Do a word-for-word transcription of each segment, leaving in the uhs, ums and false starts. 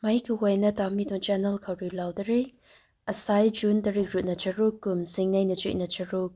Mei kaguayna ta mi tuang channel khou riulou da re. Asai June tarik ruhna charuk kum singnei na chuihna charuk.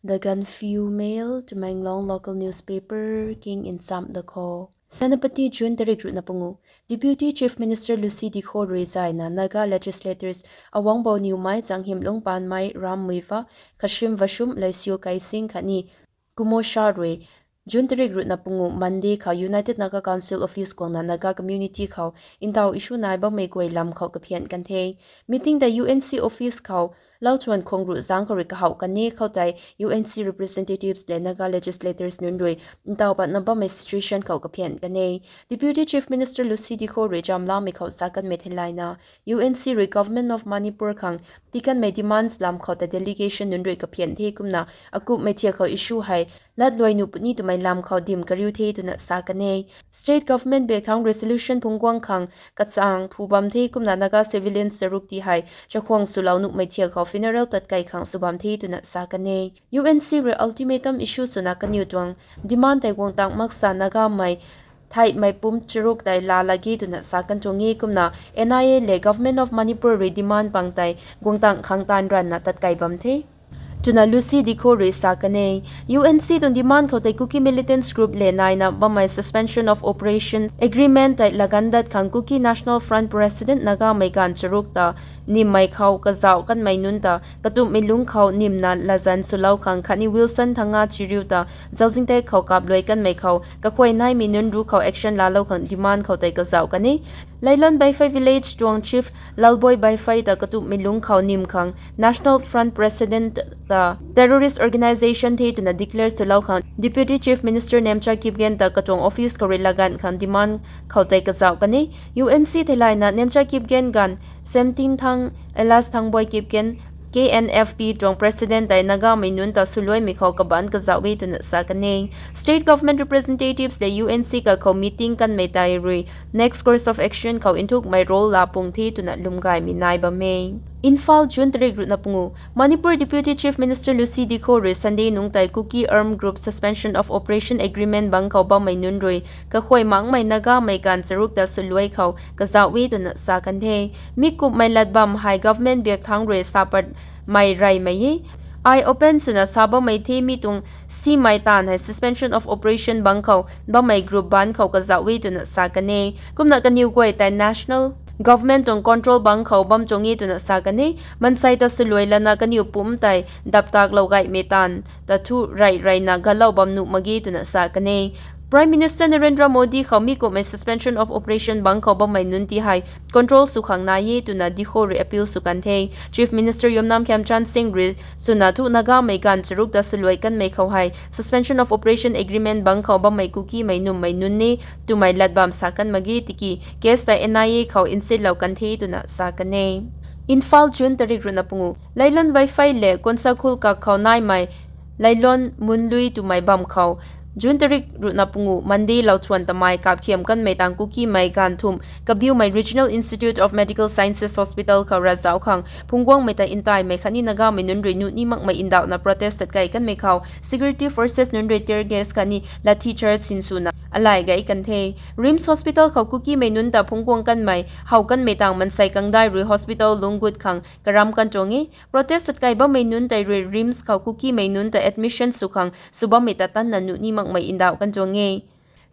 The Gaanphiu Mail, Tamenglong local newspaper, king nchamh da kho. Senapati, June tarik ruhna pangu. Deputy Chief Minister Lucy Dkhou rui zayna Naga legislators Awangbou Newmai, Zanghim Lungpan Mei, Ram Muivah, Khashim Vashum, Leisiu Kaising khatni Kumo Shah rui June tarik ruhna pangu Monday khou United Naga Council office guangna Naga community khou ntaw issue nai bammei guay lam khou kaphian kan the. Meeting tei U N C office khou lauthuan khwang ruh zangc khou rui kahouh kan e. Khoutei U N C representatives le Naga legislators nunc rui ntaw patna bammei situation khou kaphian kan e. Deputy Chief Minister Lucy Dkhou rui chamlamei khou sa kanmei theilayna, U N C rui Government of Manipur khang tii kanmei demands lam khou ta delegation nunc rui kaphian the kumna, akumhmei thiak khou issue hei latluai nuh puni twmei lam khou dim kariu the twna sa kan e. State government bak thangc resolution phungc guang khang kachang phu bam the kumna, Naga civilians charuk ti hei chakhwang swlou nuhmei thiak khou funeral tatkai khang sw bam the twna sa kan e. U N C rui ultimatum issue swna kaniw tuang demand tei guang tang maksa Nagamei theihmei pumc charuk tei laa lage twna sa kan tuang e kumna, N I A le Government of Manipur rui demand pang tei guang tang khang taanv ranvna tatkai bam the twna Lucy Dkhou rui sa kan e. U N C tuang demand khou tei Kuki militants group le naina bammei Suspension of Operation agreement tei laganv dat khang Kuki National Front president Nagamei gaanv charuk ta nimmei khou kazauh kanmei nunc ta katumhmei lungc khou nimna latzan swlou khang khatni Wilson Thanga Chiriu ta Zauzingtek khou kapluai kanmei khou kakhuay naimei nunc ruc khou action laalou khang demand khou tei kazauh kan e. Lailon Baifei village tuang chief Lalboi Baifei ta katumhmei lungc khou nim khang National Front president ta terrorist organisation the twna declare swlou khang Deputy Chief Minister Nemcha Kipgen ta katuang office khou rui laganv khang demand khou tei kazauh kan e. U N C theilayna Nemcha Kipgen ganv Semtinthang alias Thangboi Kipgen, K N F P tuang president tei Nagamei nunc ta swluaimei khou kabanc kazauh e twna sa kan e. State government representatives le U N C kakhou meeting kanmei tei rui next course of action khou nthukmei role laa pung the twna lwmgaymei nai bam e. Imphal, June tarik ruhna pangu. Manipur Deputy Chief Minister Lucy Dkhou rui Sunday nungc tei Kuki armed group Suspension of Operation agreement bangc khou bammei nunc rui kakhuay makmei Nagamei gaanv charuk ta swluai khou kazauh e twna sa kan the. Mi kumhmei lat bam hei government biak thangc rui sa patmei reymei e. Eye open swna sa bammei the, mi tuang simei taanv hei Suspension of Operation bangc khou bammei group bangc khou kazauh e twna sa kan e. Kumna kaniw guay tei national government tuang control bangc khou bam tuang e twna sa kan e. Maansei ta swluai lana kaniw pumc tei daptaklou gaymei taanv ta thu rey reyna galou bam nuh mak ge twna sa kan e. Prime Minister Narendra Modi khou mi kumhmei Suspension of Operation bangc khou bammei nunc ti hei control sw khang nai e twna Dkhou rui appeal sw kan the. Chief Minister Yumnam Khemchand Singh rui swna thu Nagamei gaanv charuk ta swluai kanmei khou hei Suspension of Operation agreement bangc khou bammei Kukimei nummei nunc e twmei lat bam sa kan mak ge tiki case tei N I A khou nsitlou kan the twna sa kan e. Imphal, June tarik ruhna pangu. Lailon Vaifei le Konsakhul kak khou naimei Lailon Munlui twmei bam khou June tarik ruhna pangu Monday lauthuan tamei kapkhiam kanmei tang Kukimei gaanv thumh kabiumei Regional Institute of Medical Sciences Hospital khou ravzauc khang phungc guangmei ta ntaimei khatni Nagamei nunc rui nuh ni makmei ndauhna protest tat kei kanmei khou security forces nunc rui tear gas khatni lathi charge sinswna alai gay kan the. RIMS Hospital khou Kukimei nunc ta phungc guang kanmei how kanmei tang maansei kangdai rui hospital lungc gut khang karam kan tuang e. Protest tat kei bammei nunc tei rui RIMS khou Kukimei nunc ta admission sw khang sw bammei ta tanna nuh ni makmei ndauh kan tuang e.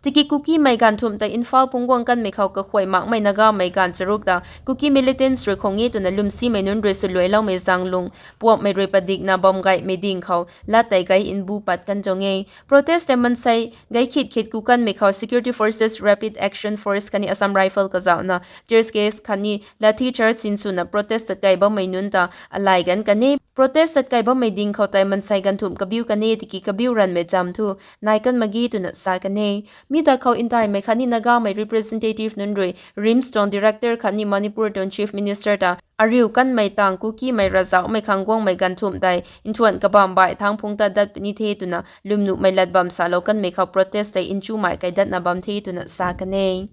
Tiki Kukimei gaanv thumh tei Imphal phungc guang kanmei khou kakhuay makmei Nagamei gaanv charuk ta Kuki militants rui khang e twna lwmsimei nunc rui swluailoumei zaeng lung puamhmei rui padikna bam gaymei ding khou lat tei gay mbu pat kan tuang e. Protest tei maansei gay khit khit ku kanmei khou security forces, Rapid Action Force khatni Assam Rifle kazauhna tear gas khatni lathi charge sinswna protest tat kei bammei nunc ta alai gan kan e. Protest tat kei bammei ding khou tei maansei gaanv thumh kabiu kan e tiki kabiu ranvmei cham thu nai kan mak ge twna sa kan e. Mi ta khou ntaimei khatni Nagamei representative nunc rui RIMS tuang director khatni Manipur tuang chief minister ta ariu kanmei tang Kukimei ravzaucmei khang guangmei gaanv thumh tei nthuan kabamv baih thangc phungc tat dat puni the twna lwmnuhmei lat bam salou kanmei khou protest tei nchumei kaidatna bam the twna sa kan e.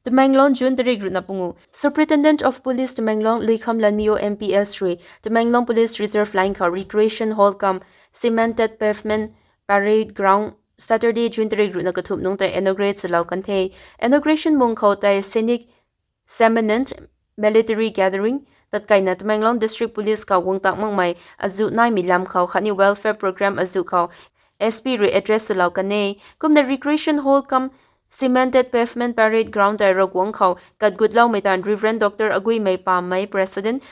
Tamenglong, June tarik ruhna pangu. Superintendent of Police Tamenglong Luikhamlanmyo M P S rui Tamenglong Police Reserve Line khou Recreation Hall cum Cemented Pavement Parade Ground Saturday, June tarik ruhna kathumh nungc tei inaugurate swlou kan the. Inauguration mung khou tei Sainik Seminent military gathering tatkaina Tamenglong District Police khou guang tang makmei azuh naimei lam khou khatni welfare program azuh khou S P rui address swlou kan e. Kumna recreation hall cum cemented pavement parade ground tei Ravguangc khou katgutloumei tan Reverend Doctor Aguimei Pammei, President,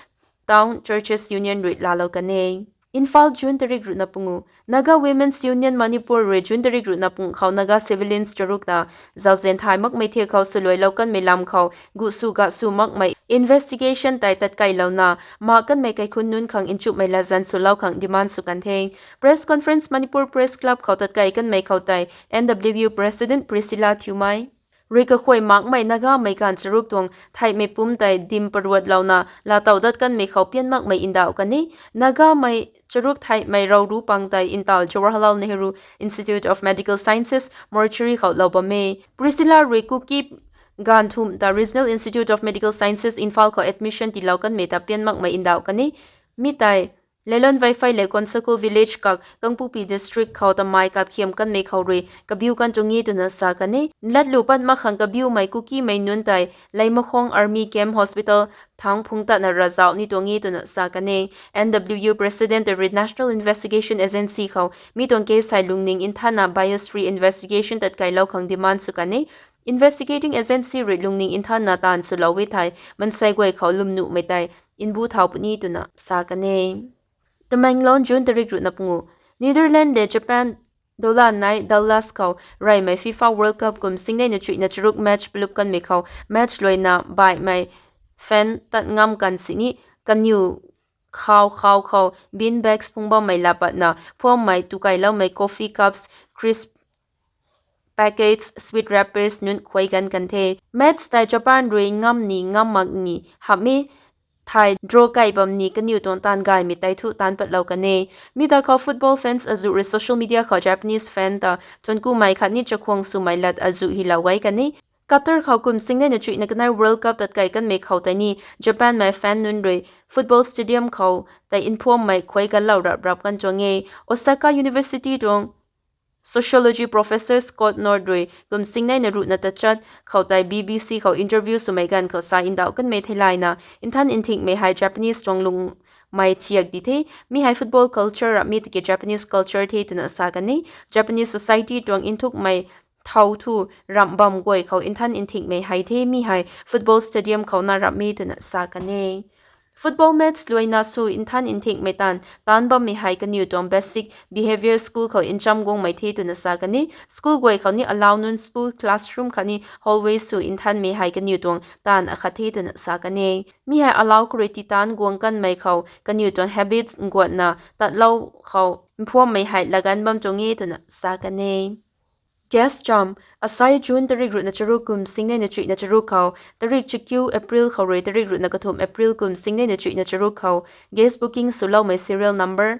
Town Churches Union rui laalou kan e. Imphal, June tarik ruhna pungu. Naga Women's Union Manipur rui June tarik ruhna pungu khou Naga civilians charuk ta zauzian thay makmei thiak khou swluailou kanmei lam khou guhsw gasw makmei investigation tei tatkailouna mak kanmei kaikhunc nunc khang nchumhmei latzan swlou khang demand sw kan the. Press conference Manipur Press Club khou tatkai kanmei khou tei N W U President Priscilla Thiumei rui kakhuay makmei Nagamei ganv charuk tuang theihmei pumc tei dim paruatlouna laatow dat kanmei khou pian makmei ndauh kan e. Nagamei charuk theihmei rou ru pang tei ntaw Jawaharlal Nehru Institute of Medical Sciences mortuary khou lou bam e. Priscilla rui Kuki ganv thumh ta Regional Institute of Medical Sciences Imphal khou admission tiilou kanmei ta pian makmei ndauh kan e. Mi tei Lelon Vaiphei le Konsakul village kak Kangpokpi district khou tamei kapkhiam kanmei khou rui kabiu kan tuang e twna sa kan e. Latlu pat mak khang kabiumei Kukimei nunc tei Leimakhong Army Camp Hospital thangc phungc tatna ravzauh ni tuang e twna sa kan e. N W U President rui National Investigation Agency khou mi tuang case hei lungning nthanna bias free investigation tatkailou khang demand sw kan e. Investigating Agency rui lungning nthanna taanv swlou e thei mansei guay khou lwmnuhmei tei nbu thau puni twna sa kan e. Tamenglong, June tarik ruhna pungu. Netherlands le Japan dola nai Dallas khou reymei FIFA World Cup kum singneina chuihna charuk match palup kanmei khou match luaina baihmei fan tat ngam kan sini kaniw khou khou khou bean bags phungc bammei lat patna phuammei tukailoumei coffee cups, crisp packets, sweet wrappers nunc khuay ganv kan the. Match tei Japan rui ngam ni ngam mak ni hamh e thei draw kai bam ni kaniw tuang taanv gaymei tei thu taanc patlou kan e. Mi ta khou football fans azuh rui social media khou Japanese fan ta thuanc kumei khatni chakhwang swmei lat azuh hilou gay kan e. Qatar khou kum singneina chuihna kanei World Cup tatkai kanmei khou tei ni Japanmei fan nunc rui football stadium khou tei nphuammei khuay ganlou rap rap kan tuang e. Osaka University tuang Sociology Professor Scott Nord rui kum singneina ruhna tachat khou tei B B C khou interview swmei ganv khou sa ndauh kanmei theilayna nthan nthingmei hei Japanese tuang lungmei thiak di the. Mi hei football culture rap mi tiki Japanese culture the twna sa kan e. Japanese society tuang nthukmei thau thu ramh bam guay khou nthan nthingmei hei the mi hei football stadium khou na rap mi twna sa kan e. Football match luaina sw nthan nthingmei taanv taanc bammei hei kaniw tuang basic behaviour school khou ncham guangmei the twna sa kan e. School guay khou ni alau nunc school classroom khatni hallway sw nthanmei hei kaniw tuang taanv akhat the twna sa kan e. Mi hei alau khou rui titaanc guang kanmei khou kaniw tuang habits nguatna tatlou khou nphuammei hei laganv bam tuang e twna sa kan e. Gas cham, asai June tarik ruhna charuk kum singneina chuihna charuk khou tarik chakiu April khou rui tarik ruhna kathumh April kum singneina chuihna charuk khou gas booking swloumei serial number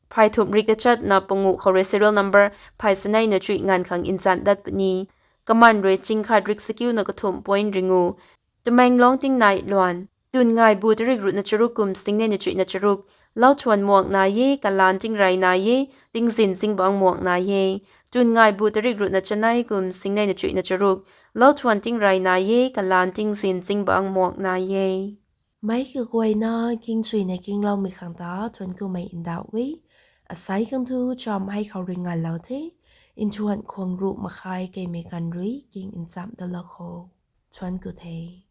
phay thumh rik tachatna panguh khou rui serial number phay saneina chuih nganv khang nzan dat puni. Kaman rui ching khat rik sakiuna kathumh point ringu. Tamenglong tingnai luan. Tun ngaibu tarik ruhna charuk kum singneina chuihna charuk. Lauthuan muang nai e, kalaan tingrey nai e, tingzin zingbangc muang nai e. Tun ngaibu tarik ruhna chanei kum singneina chuihna charuk. Lauthuan tingrey nai e, kalaan tingzin zingbangc muang nai e. Meic kaguayna kingchuina kingloumei khang ta thuanc kumei ndauh e. Asai khang thu cham hei khou rui nganlou the. Nthuan khwang ruh makhai keimei ganv rui king nchamh dalou kho. Thuanc ku the.